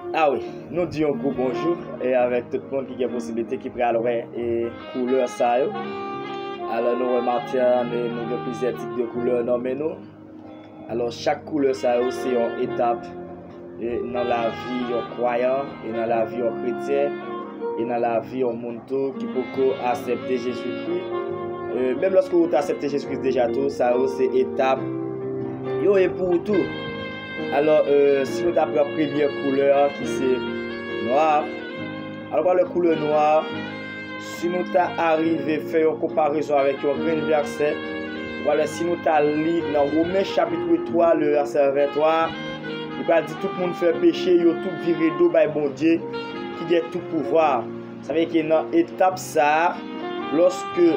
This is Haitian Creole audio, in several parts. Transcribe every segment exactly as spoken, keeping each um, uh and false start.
Ah wi, nou di yon gwo bonjou e avèk tout moun ki gen posiblite ki pral wè e koulè sa yo. Alò nou wè maten an, nou gen plizyè tip de koulè nan men nou. Alò chak koulè sa yo se yon etap e nan lavi yon kwayan e nan lavi yon kretyen e nan lavi yon moun tou ki poko aksepte Jezikri. E menm lòske ou te aksepte Jezikri deja tou, sa yo se etap yo ye pou ou tou. Alò, e, si nou ta pran premyè koulè a ki se nwa, alò pral wè koulè nwa, si nou ta arive fè yon konparezon avèk yon grenn vèsè, ou pral wè si nou ta li nan Women chapit twa, le vèsè venntwa, li pral di tout moun fè peche, yo tout vire do bay Bondye ki gen tout pouvwa. Sa vle di ke nan etap sa a, lòske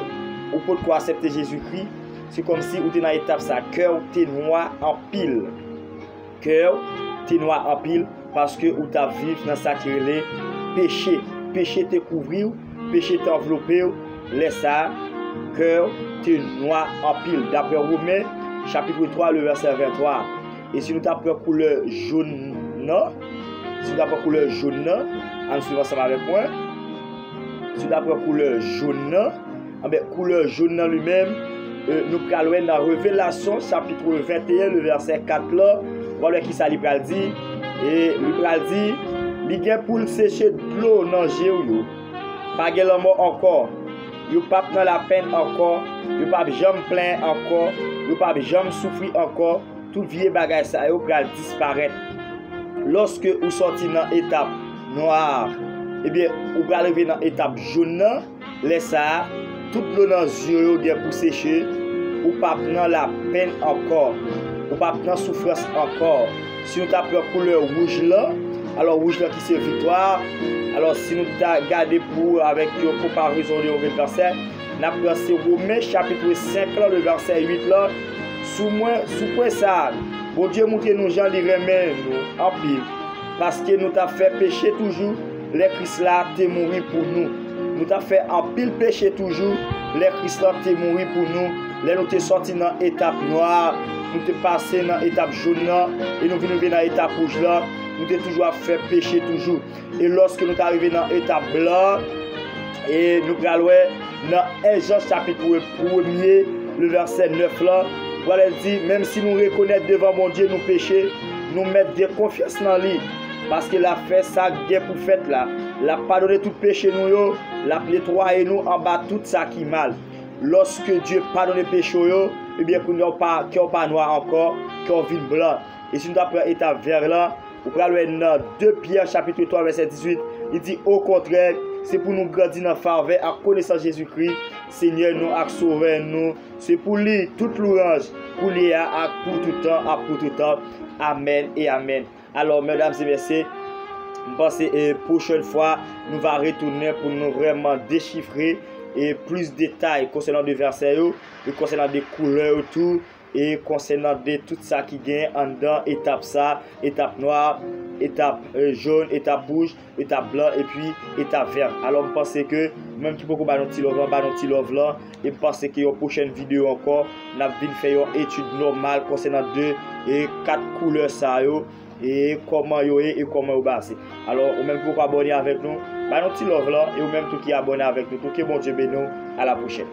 ou potko aksepte Jezikri, se kòmsi ou te nan etap sa, kè w te nwa anpil. Kè w te nwa anpil paske ou t ap viv nan sa ki rele peche. Peche te kouvri w, peche te anvlope w. Lè sa a, kè w te nwa anpil. Daprè Women, chapit twa, le vèsè venntwa. E si nou ta pran koulè jòn nan, si nou ta pran koulè jòn nan, ann swiv ansanm avèk mwen. Si nou ta pran koulè jòn nan, anben, koulè jòn nan li menm, e, nou pral wè nan Revelasyon, chapit venteyen, le vèsè kat la, w a wè kisa li pral di. E li pral di, li gen pou l seche dlo nan je w yo. Pa gen lanmò ankò. Yo p ap nan lapenn ankò. Yo p ap janm plenyen ankò. Yo p ap janm soufri ankò. Tout vye bagay sa yo pral disparèt. Lòske ou sòti nan etap nwa a, ebyen, ou pral rive nan etap jòn nan. Lè sa a, tout dlo nan zye w yo gen pou seche. Ou p ap nan lapenn ankò. Ou p ap nan soufrans ankò. Si nou ta pran koulè wouj lan, alò wouj lan ki se viktwa. Alò, si nou ta gade pou avèk yon konparezon de yon grenn vèsè, n ap pran se Women chapit senk lan, le vèsè uit lan. Sou mwen, sou pwen sa a, Bondye montre nou jan li renmen nou anpil, paske nou t ap fè peche toujou lè Kris la te mouri pou nou. Nou t ap fè anpil peche toujou lè Kris la te mouri pou nou. Lè nou te sòti nan etap nwa a, nou te pase nan etap jòn nan, e nou vin rive nan etap wouj lan, nou te toujou ap fè peche toujou. E lòske nou ta rive nan etap blan, e nou pral wè nan en Jan chapit premye, le vèsè nèf lan, pral di, menm si nou rekonèt devan Bondye nou peche, nou mèt gen konfyans nan li, paske l ap fè sa k gen pou fèt la. L ap padone tout peche nou yo, l ap netwaye nou anba tout sa ki mal. Lòske Dye padone peche w yo, ebyen kounye a w pa, kè w pa nwa ankò, kè w vin blan. E si nou ta pran etap vè lan, ou pral wè nan de Pyè chapit twa vèsè dizuit, li di, okontrè, se pou nou grandi nan favè ak konesans Jezikri, Senyè nou ak Sovè nou. Se pou li tout lwanj, kounye a ak pou tout tan, ak pou tout tan. Amèn e amèn. Alò, medam e mesye, m panse e pwochèn fwa, nou va retounen pou nou vrèman dechifre e plis detay konsènan de vèsè yo, e konsènan de koulè yo tou, e konsènan de tout sa ki gen anndan etap sa, etap nwa, etap, e, jòn, etap wouj, etap blan, epi etap vè. Alò, m panse ke, menm ki poko ba nou ti love lan, ba nou ti love lan, e m panse ke yon pwochèn videyo ankò, n ap vin fè yon etid nòmal konsènan de e kat koulè sa yo, e kòman yo ye, e kòman yo baze. Alò, ou menm ki poko abòne avèk nou, ba nou ti love lan, e ou menm tou ki abòne avèk nou tou, ke Bondye beni w, a la pwochèn.